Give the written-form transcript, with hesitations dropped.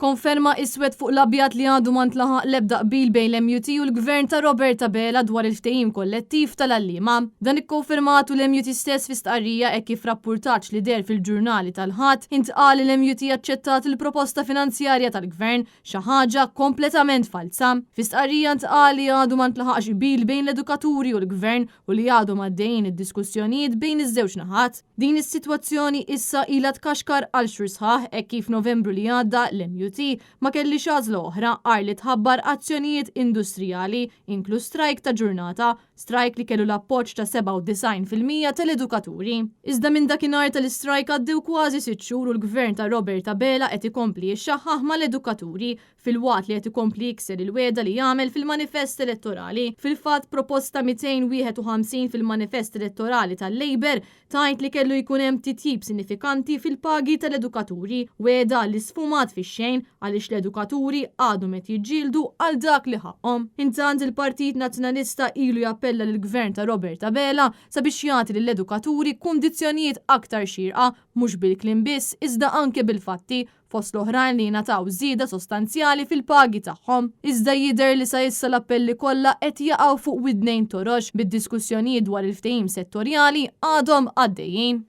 Konferma iswed fuq l-abjad li għadu ma ntlaħaq l-ebda qbil bejn l-MUT u l-Gvern ta' Robert Abela dwar il-ftehim kollettiv tal-għalliema. Dan ikkonfermatu l-MUT stess fi stqarrija hekk kif rappurtaġġ li deher fil-ġurnali tal-Ħadd intqal li l-MUT aċċettat il-proposta finanzjarja tal-Gvern, xi ħaġa kompletament falza. Fi stqarrija ntqal li għadu ma ntlaħaqx qbil bejn l-edukaturi u l-Gvern u li għadhom għaddejjin id-diskussjonijiet bejn iż-żewġ naħat. Din is-sitwazzjoni issa ilha tkaxkar għal xhur sħaħ hekk kif Novembru li għadda l-MUT ma kellhiex għażla oħra għajr li tħabbar azzjonijiet industrijali, inkluż strajk ta' ġurnata, strajk li kellu l-appoġġ ta' 97% tal-edukaturi. Iżda minn dakinhar tal-istrajk għaddew kważi sitt xhur u l-Gvern ta' Robert Abela qed ikompli jixxaħħaħ mal-edukaturi filwaqt li qed ikompli jikser il-wegħda li għamel fil-manifest elettorali. Fil-fatt, proposta 251 fil-manifest elettorali tal-Labour tgħid li kellu jkun hemm titjib sinifikanti fil-pagi tal-edukaturi, wegħda li sfumat fix-xejn għaliex l-edukaturi għadhom qed jiġġieldu għal dak li ħaqqhom. Intant, il-Partit Nazzjonalista ilu jappella lill-Gvern ta' Robert Abela sabiex jagħti lill-edukaturi kundizzjonijiet aktar xierqa, mhux bil-kliem biss iżda anke bil-fatti, fost l-oħrajn li jingħataw żieda sostanzjali fil-pagi tagħhom. Iżda jidher li sa issa l-appelli kollha qed jaqgħu fuq widnejn torox, bid-diskussjonijiet dwar il-ftehim settorjali għadhom għaddejjin.